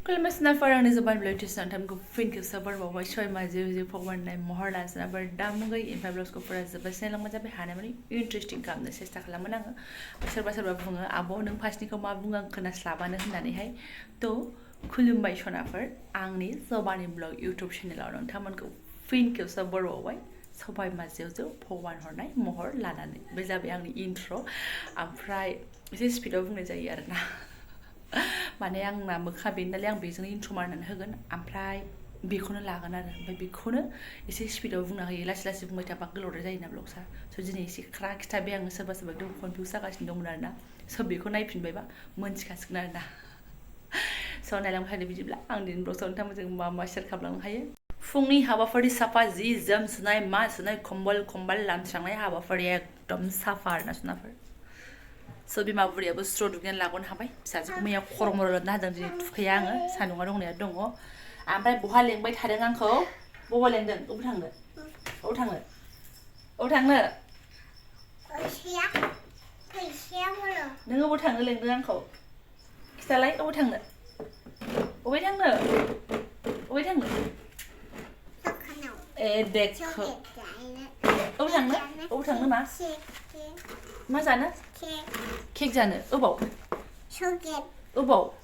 खुलुमनायफोर आंनि Jobanivlog टिउसनखौ फिन खेबसेबार बावबाय सय माजे फगवाननाय महर लाजनाफोर दामुगै इनफाय ब्लग्सफोरा जोबोद सेलांबाय जाबाय हानाय माने इन्टारेस्टिं खालामनो सेस्था खालामोन आङो सोरबा बुङो आब' नों फार्स्टनिखौ मा बुङो आं खोनास्लाबानो होननानैहाय थ' खुलुमबाय सनाफोर आंनि Jobanivlog YouTube चेनेलाव नोंथांमोनखौ फिन खेबसेबार बावबाय सबाय माजेयाव फगवान हरनाय महर लानानै बे जाबाय आंनि इन्ट्र ओमफ्राय एसे स्पिडआव बुंनाय जायो आरोना माने आंना मोखा बेनो नालाय आं बेजोंनो इन्ट्र मारनानै होगोन ओमफ्राय बेखौनो लागोन आरो ओमफ्राय बेखौनो एसे स्पिडआव बुंना होयो लासै लासै बुंबाय थाबा गोलावद्राय जायोना ब्लग्सआ स' दिनै एसे ख्रा खिथाबाय आङो सोरबा एकदम कनफिउस जागासिनो दंमोन आरोना स' बेखौ नायफिनबायबा मोनथिखासिगोन आरोना स' नायलांबाय थादो बिदिब्ला आं दिनै ब्लग्सआव नोंथांमोनजों मा शेयार खालामलांनो हायो फुंनि हाबाफारि साफा जि जोम सुनाय मा सुनाय खम्बल लामस्रांनाय हाबाफारिया एकदम साफा आरोना सुनाफोर स' बिमा बुरियाबो स्र' दुगैनानै लागनो हाबाय फिसाजोखौ मैया खर' मर' लोबना होदों दिनै थुखैया आङो सान्दुङा दंनाया दङ ओमफ्राय बहा लेंबाय थादों आंखौ बबाव लेंदों अबाव थांनो नों अबाव थांनो लेंदों आंखौ खिथालाय अबाव थांनो ए देखो अबाव थांनो मा जानो केक जानो अबाव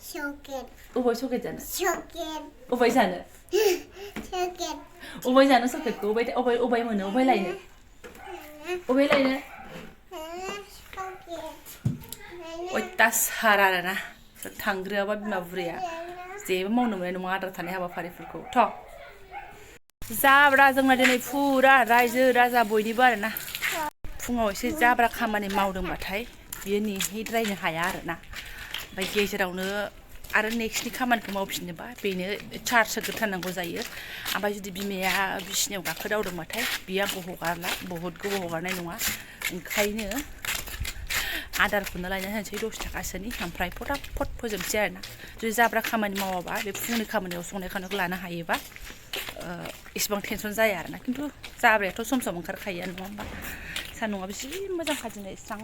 सकेट जानो अबाय जानो सकेटखौ अबाय मोनो अबाय लायनो अयथासार आरोना थांग्रोआबा बिमा बुरैया जेबो मावनो मोननाय नङा आद्रा थानाय हाबाफारिफोरखौ थ' जाब्रा जोंना दिनै फुरा रायजो राजा बयनिबो आरोना फुङाव एसे जाब्रा खामानि मावदोंबाथाय बियो नेहैद्रायनो हाया आरोना ओमफ्राय गेजेरावनो आरो नेक्स्टनि खामानिखौ मावफिननोबा बेनो चार्ज होग्रोथारनांगौ जायो ओमफ्राय जुदि बिमाया बिसिनायाव गाखोदावदोंबाथाय बियो आंखौ हगारला बहुद गोबाव हगारनाय नङा ओंखायनो आदारखौनो लायना होनोसै 10 थाखासोनि ओमफ्राय फटाफट फोजोबसै आरोना जुदि जाब्रा खामानि मावाबा बे फुंनि खामानियाव संनाय खावनायखौ लानो हायोबा इसेबां टेनसन जाया आरोना खिन्थु जाब्रायाथ' सम सम ओंखारखायो नङा होमबा सान्दुङाबो जि मोजांखा दिनै स्रां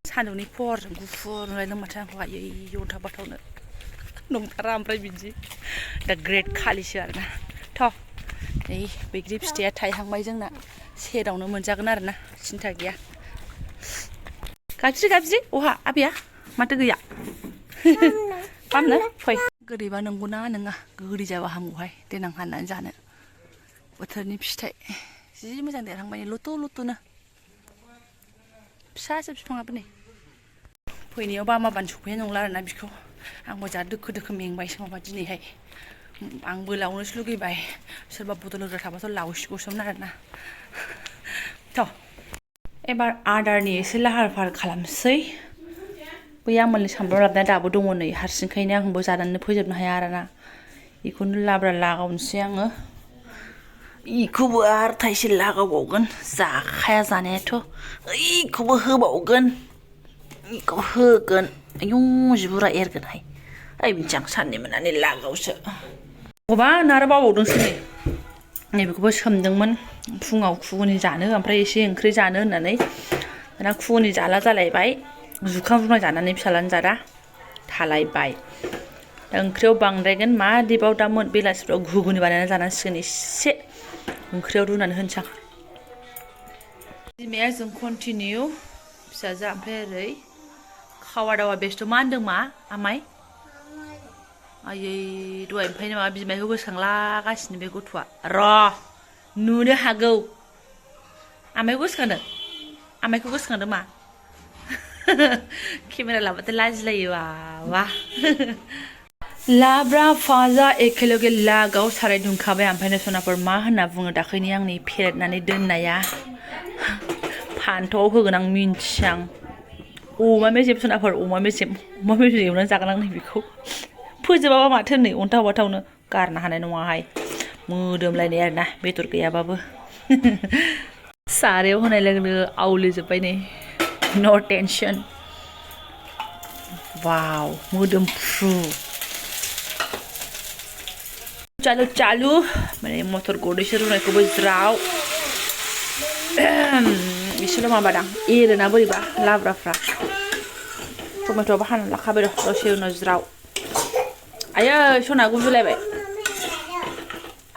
सान्दुंनि फरजों गुफुर नुलायदों माथो आंखौ आयै अन्थाव बाथावनो नंथारा ओमफ्राय बिदि दा ग्रेट खालिसो आरोना थ' नै बैग्रि फिथाइया थायहांबाय जोंना सेरावनो मोनजागोन आरोना सिन्था गैया गाबज्रि अहा आबैया माथो गैया पामनो फै गोदैबा नंगौना नङा गोदै जाबा हामगौहाय देनां हाननानै जानो बोथोरनि फिथाइ जि मोजां देरहांबाय लुथुनो फिसासो बिफाङाबो नै फैनायाव बामाबानो सफैनाय नंला आरोना बिखौ आंबो जा दोखो मेंबायसो माबा दिनैहाय आंबो लावनोसो लुगैबाय सोरबा बदल होग्रा थाबाथ' लावसिगौसोमोन आरोना थ' एबार आदारनि एसे लाहार फाहार खालामसै बै आमोलनि सामब्राम लाबनाया दाबो दङ नै हारसिंखायनो आंबो जानानै फोजोबनो हाया आरोना बेखौनो लाब्रा लागावनोसै आङो इखौबो आरो थाइसे लागावबावगोन जाखाया जानायाथ' इखौबो होबावगोन इखौ होगोन आयौ जिबुरा एरगोनहाय मिथियां साननै मोननानै लागावसो गोबां आरो बावबावदोंसो नैबेखौबो सोमदोंमोन फुङाव खुगुनि जानो ओमफ्राय एसे ओंख्रि जानो होननानै दाना खुगुनि जाला जालायबाय जुखाम रुना जानानै फिसालानि जादा थालायबाय दा ओंख्रियाव बांद्रायगोन मा दिबाव दा बेलासिफ्राव घुगुनि बानायना जानांसिगोन एसे ओंख्रियाव रुनानै होनसां बिमाया जों कन्टिनिउ फिसाजो ओमफ्राय ओरै खावा दावा बेस्थ' मा होनदों मा आमाय आयै दहायनिफ्रायनो माबा बिमायखौ गोसोखांलागासिनो बे गथ'आ र' नुनो हागौ आमायखौ गोसोखांदों मा केमेरा लाबाथाय लाजिलायो बाबा लाब्रा फाजा एखेलगे लागाव साराय दुंखाबाय ओमफ्राय सनाफोर मा होनना बुङो दाख्लैनि आंनि फेरेदनानै दोननाया फान्थावआव होगोन आं मिन्थियां अमा मेजेम सनाफोर अमा मेजेम एवनानै जागोन आं बेखौ फोजोबाबा माथो नै अन्थाव बाथावनो गारनो हानाय नङाहाय मोदोमलायनाय आरोना बेदर गैयाबाबो सारायाव होनाय लोगो आवलिजोब्बाय नै नो टेनसन वाव मोदोमफ्रु चालु माने मटर गदैसो रुनायखौबो ज्राव बिसोरल' माबादां एरोना बोरैबा लाब्राफ्रा टमेट'बो हानानै लाखाबाय र' दसे उनाव ज्राव आयै सना गुजुलायबाय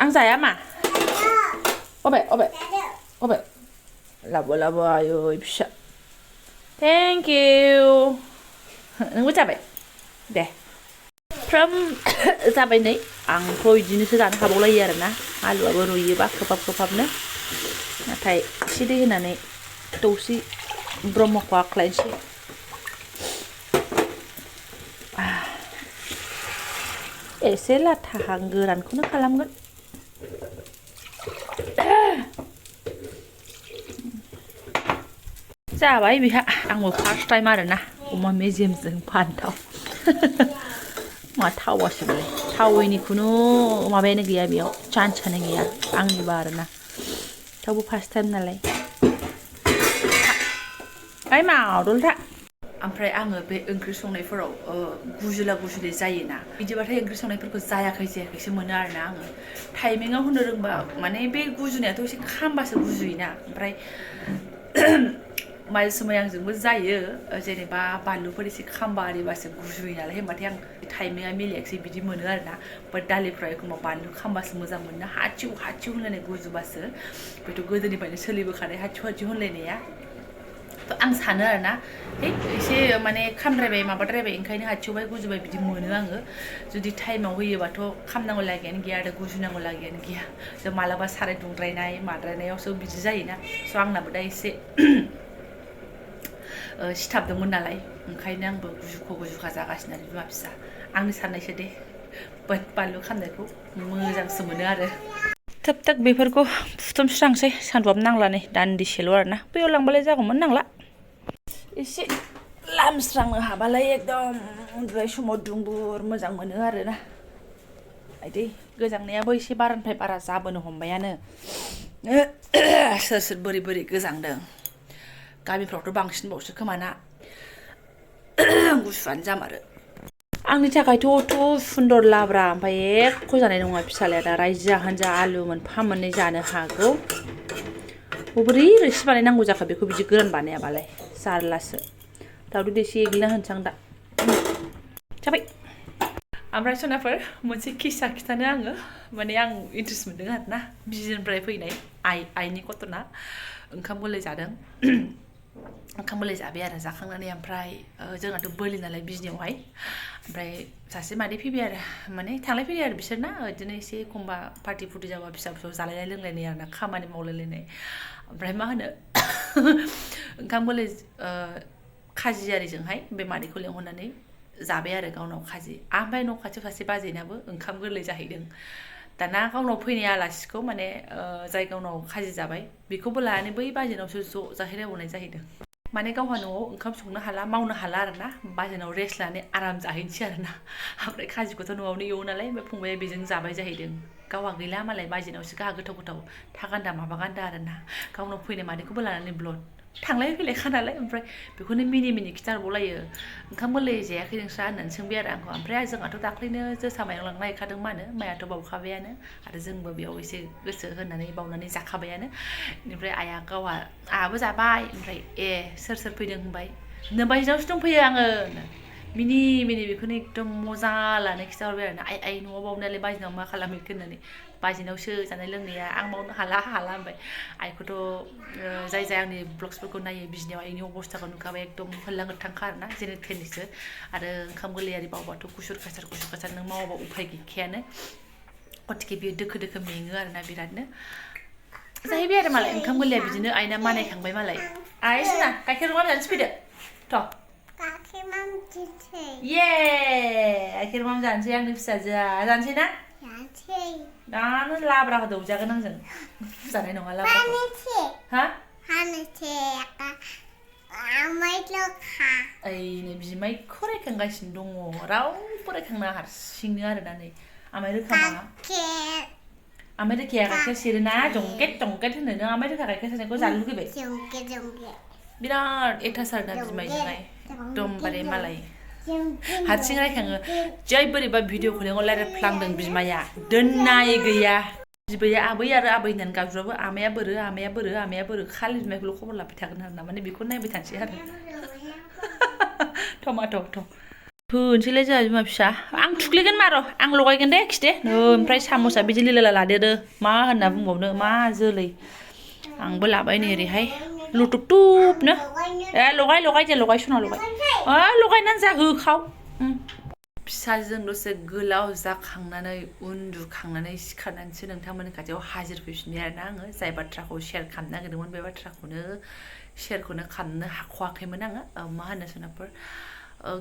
आं जाया मा अबे लाबो आयै फिसा थेंक इउ नोंबो जाबाय दे फ्राम जाबाय नै आंथ' बिदिनोसो जानो हाबावलायो आरोना आलुआबो रुयोबा खोबहाबनो नाथाय एसे दै होनानै दौसि ब्रह्मखौ आख्लायनोसै एसे लाथाहां गोरानखौनो खालामगोन जाबाय बिहा आंबो फार्स्ट टाइम आरोना अमा मेजेमजों फान्थाव मा थावासो बेलाय थावैनि खुनु माबायानो गैया बेयाव चान्सआनो गैया आंनिबा आरोना थेवबो फार्स्ट टाइम नालाय ओइ मावदोलथा ओमफ्राय आङो बे ओंख्रि संनायफोराव गुजुले जायोना बिदिबाथाय ओंख्रि संनायफोरखौ जायाखैसो मोनो आरोना आङो टाइमिंआव होनो रोंबा माने बे गुजुनायाथ' एसे खामबासो गुजुयोना ओमफ्राय माझे समाय आंजोंबो जायो जेनेबा बानलुफोर एसे खामबा आरिबासो गुजुयो नालाय होमबाथाय आं टाइमिंआ मिलायाखिसै बिदि मोनो आरोना बाट दालिफ्राव एखमबा बानलु खामबासो मोजां मोनो हाथिउ होनलायनाय गुजुबासो बेथ' गोदोनिफ्रायनो सोलिबोखानाय हाथिउ होनलायनाया आं सानो आरोना एसे माने खामद्रायबाय माबाद्रायबाय ओंखायनो हाथिउबाय गुजुबाय बिदि मोनो आङो जुदि टाइमाव होयोबाथ' खामनांगौ लागियानो गैया आरो गुजुनांगौ लागियानो गैया जों मालाबा साराय दुंद्रायनाय माद्रायनायावसो बिदि जायोना स' आंनाबो दा एसे सिथाबदोंमोन नालाय ओंखायनो आंबो गुजुखा जागासिनो आरो बिमा फिसा आंनि साननायसो दे बानलु खामनायखौ मोजांसो मोनो आरो थाब बेफोरखौ फुथुमस्रांसै सान्दुंआबो नांला नै दान्दिसेल' आरोना बैयाव लांबालाय जागौमोन नांला एसे लामस्रांनो हाबालाय एकदम उन्दुनाय समाव दुंबुर मोजां मोनो आरोना आइदै गोजांनायाबो एसे बारानिफ्राय बारा जाबोनो हमबायानो सोर बोरै गोजांदों गामिफ्रावथ' बांसिनबावसो खोमाना गुसुआनो जामारो आंनि थाखायथ' सुन्दर लाब्रा ओमफ्राय एख' जानाय नङा फिसालाया दा रायजो हानजा आलु मोनफा मोननै जानो हागौ बोरै रोसि बानायनांगौ जाखो बेखौ बिदि गोरान बानायाबालाय जारलासो दावदै दैसे एग्लिना होनसां दा जाबाय ओमफ्राय सनाफोर मोनसे किस्सा खिथानो आङो माने आं इन्ट्रेस्ट मोनदों आरोना बिजिनिफ्राय फैनाय आइनि गथना ओंखाम गोरलै जादों ओंखाम गोरलै जाबाय आरो जाखांनानै ओमफ्राय जोंहाथ' बोलि नालाय बिजनियावहाय ओमफ्राय सासे मादै फैबाय आरो माने थांलाय फैलाय आरो बिसोरना बिदिनो एसे एखमबा पार्टि फुर्टि जाबा फिसा जालायनाय लोंलायनाय आरोना खामानि मावलायलायनाय ओमफ्राय मा होनो ओंखाम गोरलै खाजि आरिजोंहाय बे मादैखौ लेंहरनानै जाबाय आरो गावनाव खाजि ओमफ्राय न' खाथियाव सासे बाजैनाबो ओंखाम गोरलै जाहैदों दाना गावनाव फैनाय आलासिखौ माने जाय गावनाव खाजि जाबाय बेखौबो लानानै बै बाजैनावसो ज' जाहैलायबावनाय जाहैदों माने गावहा न'आव ओंखाम संनो हाला मावनो हाला आरोना बाजैनाव रेस्ट लानानै आराम जाहैनोसै आरोना ओमफ्राय खाजिखौथ' न'आवनो एवो नालाय ओमफ्राय फंबाया बेजों जाबाय जाहैदों गावहा गैला मालाय बाजैनावसो गाहा गोथाव थागान्दा माबा गान्दा आरोना गावनाव फैनाय मादैखौबो लानानै ब्लड थांलाय फैलायखा नालाय ओमफ्राय बेखौनो मिनि खिथाहरबावलायो ओंखाम गोरलै जायाखै नोंस्रा होननानै सोंबाय आरो आंखौ ओमफ्राय जोंहाथ' दाख्लैनो जोसा माइरं लांना हैखादों मानो माइयाथ' बावखाबायानो आरो जोंबो बेयाव एसे गोसो होनानै बावनानै जाखाबायानो बेनिफ्राय आहाबो जाबाय ओमफ्राय सोर फैदों होनबाय नोम्बाजैनावसो दंफैयो आङो मिनि बेखौनो एकदम मजा लानो खिथाहरबाय आरोना आइ न'आव बावनायालाय बाजैनाव मा खालामहैखो होननानै बाजैनावसो जानाय लोंनाया आं मावनो हाला होनबाय आइखौथ' जाय आंनि ब्लग्सफोरखौ नायो बिजनियाव आइनि अबस्थाखौ नुखाबाय एकदम होल्लां गोथांखा आरोना जेने थेनेसो आरो ओंखाम गोरलै आरि बावबाथ' गुसुर खासार नों मावाबा उफाय गैखायानो गथिखे बियो दोखो मेङो आरोना बिरादनो जाहैबाय आरो मालाय ओंखाम गोरलैया बिदिनो आइना मानायखांबाय मालाय आइ सोना गाइखेर माम जानोसै फैदो गाइखेर माम जानोसै आंनि फिसाजोआ जानोसै ना दानो लाब्राखौ दौजागोन आंजों जानाय नङा लाब्राखौ हा नै बिमायखौ रायखांगासिनो दङ रावबो रायखांना हारसिंनो आरोना नै आमाय रोखामा आमाय रोखाया गाइखेर सेरोना जंकेट होनो नों आमाय रोखा गाइखेर सेरनायखौ जानो लुगैबाय बिराद एथासारना बिमायजोंहाय एकदमबारे मालाय हारसिं रायखाङो जै बोरैबा भिडिअखौ रायज्लायफ्लांदों बिमाया दोननाय गैया बिबैया आबै होननानै गाबज्रिबाबो आमाया बोरो खालि बिमायखौल' खबर लाबाय थागोन आरोना माने बेखौ नायबाय थानोसै आरो टमाट' होनोसैलाय जोंहा बिमा फिसा आं थुख्लिगोन मार' आं लगायगोन दे खिथे ओमफ्राय साम'सा बिदि लिला लादेरो मा होनना बुंबावनो मा जोलै आंबो लाबाय नै ओरैहाय लुटुबटुबनो लगाय दे लगाय सना लगाय लगायनानै जा होखाव फिसाजों दसे गोलाव जाखांनानै उन्दुखांनानै सिखारनानैसो नोंथांमोननि खाथियाव हाजिर फैफिनबाय आरोना आङो जाय बाथ्राखौ शेयार खालामनो नागिरदोंमोन बे बाथ्राखौनो शेयारखौनो खालामनो हाख'वाखैमोन आङो मा होनो सोनाबफोर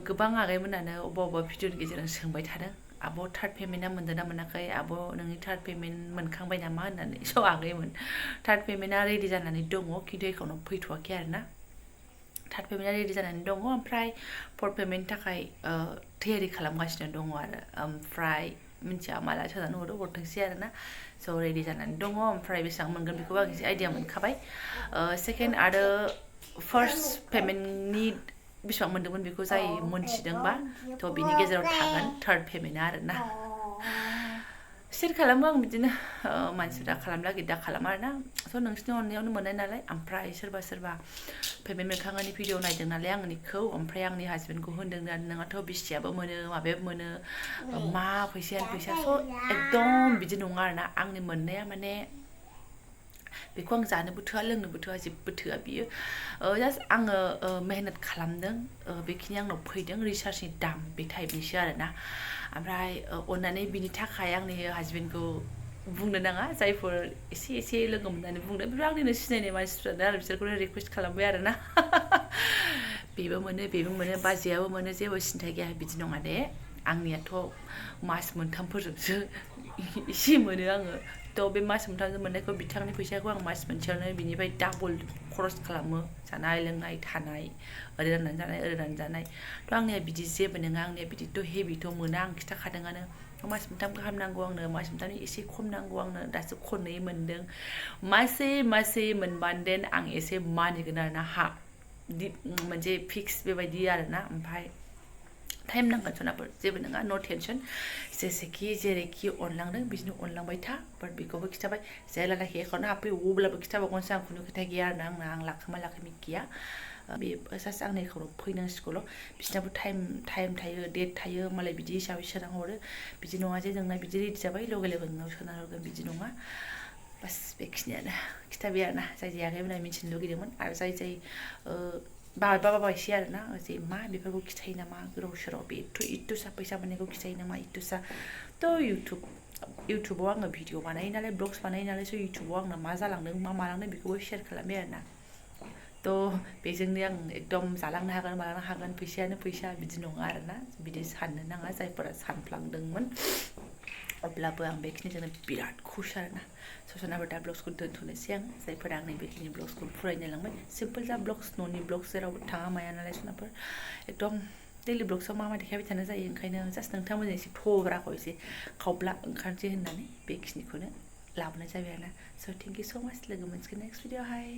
गोबां आगैमोनानो अबेबा भिडिअनि गेजेरजों सोंबाय थादों आब' थार्ड पेमेन्टआ मोनदों ना मोनाखै आब' नोंनि थार्ड पेमेन्ट मोनखांबाय नामा होननानै स' आगैमोन थार्ड पेमेन्टआ रेडि जानानै दङ खिन्थु एकाउन्टाव फैथ'वाखै आरोना थार्ड पेमेन्टआ रेडि जानानै दङ ओमफ्राय फर्थ पेमेन्टनि थाखाय थियारि खालामगासिनो दङ आरो ओमफ्राय मिन्थिया माला सोनानै हरथोंसै आरोना स' रेडि जानानै दङ ओमफ्राय बेसेबां मोनगोन बेखौबो आं एसे आइडिया मोनखाबाय सेकेन्ड आरो फार्स्ट पेमेन्टनि बेसेबां मोन्दोंमोन बेखौ जाय मोनथिदोंबा थ' बिनि गेजेराव थागोन थार्ड पेमेन्टआ आरोना शेयार खालामो आं बिदिनो मानसिफ्रा खालामला गिदा खालामा आरोना स' नोंसिनि अननायावनो मोननाय नालाय ओमफ्राय सोरबा पेमेन्ट मोनखांनायनि भिडिअ नायदों नालाय आंनिखौ ओमफ्राय आंनि हासबेन्डखौ होनदों नोंहाथ' बिसियाबो मोनो माबायाबो मोनो मा फैसायानो फैसा स' एकदम बिदि नङा आरोना आंनि मोननाया माने बेखौ आं जानोबो थोआ लोंनोबो थोआ जेबो थोआ बियो जास्ट आङो मेहनत खालामदों बेखिनि आंनाव फैदों रिसार्चनि दाम बे टाइपनिसो आरोना ओमफ्राय अननानै बिनि थाखाय आंनि हासबेन्डखौ बुंनो नाङा जायफोर एसे लोगो मोननानै बुंदों बेफोर आंनिनो सिनायनाय मानसिफ्रानो आरो बिसोरखौनो रिकुवेस्ट खालामबाय आरोना बेबो मोनो बाजैयाबो मोनो जेबो सिन्था गैया बिदि नङा दे आंनियाथ' मास मोनथामफोरजोंसो एसे मोनो आङो थ' बे मास मोनथामजों मोननायखौ बिथांनि फैसाखौ आं मास मोनसेयावनो बिनिफ्राय डाबल खरस खालामो जानाय लोंनाय थानाय ओरै राननानै जानाय थ' आंनिया बिदि जेबो नङा आंनिया बिदिथ' हेबिथ' मोना आं खिन्थाखादोंआनो मास मोनथाम गाहाम नांगौ आंनो मास मोनथामनि एसे खम नांगौ आंनो दासो खननै मोनदों मासे मोनबानदेन आं एसे मानिगोन आरोना मोनसे फिक्स बेबायदि आरोना ओमफ्राय टाइम नांगोन सनाफोर जेबो नङा नो टेनसन जेसेखि जेरैखि अनलांदों बिदिनो अनलांबाय था बाट बेखौबो खिन्थाबाय जेलानाखि एकाउन्टआव हाबफैयो अब्लाबो खिन्थाबावगोनसो आं खुनु खोथा गैया आरोना आं लाखोमा लाखोमि गैया बे जास्ट आंनि एकाउन्टआव फैनांसिगौल' बिसिनाबो टाइम थायो डेट थायो मालाय बिदि हिसाबै सोना हरो बिदि नङा जे जोंना बिदि रेडि जाबाय लगे नोंनाव सोना हरगोन बिदि नङा बास बेखिनियानो खिन्थाबाय आरोना जाय आगैमोना मिथिनो लुगैदोंमोन आरो जाय बाबायसै आरोना जे मा बेफोरखौ खिथायो नामा गोदाव सोराव बे इटुसा फैसा मोननायखौ खिथायो नामा इटुसा थ' इउटुबाव आङो भिडिअ बानायो नालाय ब्लग्स बानायो नालाय स' इउटुबाव आंना मा जालांदों मा मालांदों बेखौबो शेयार खालामबाय आरोना थ' बेजोंनो आं एकदम जालांनो हागोन मालांनो हागोन फैसायानो फैसा बिदि नङा आरोना बिदि साननो नाङा जायफोरा सानफ्लांदोंमोन अब्लाबो आं बेखिनिजोंनो बिराद खुस आरोना ससनाबो दा ब्लग्सखौ दोनथ'नोसै आं जायफोरा आंनि बेखिनि ब्लग्सखौ फरायनो लांबाय सिम्पोल जा ब्लग्स न'नि ब्लग्स जेरावबो थाङा माया नालाय सनाफोर एकदम दैलि ब्लग्सआव मा देखायबाय थानो जायो ओंखायनो जास्ट नोंथांमोनजों एसे थब्राखौ एसे खावब्ला ओंखारनोसै होननानै बेखिनिखौनो लाबोनाय जाबाय आरोना स' थेंक इउ स' माच लोगो मोनसिगोन नेक्स्ट भिडिअ'आवहाय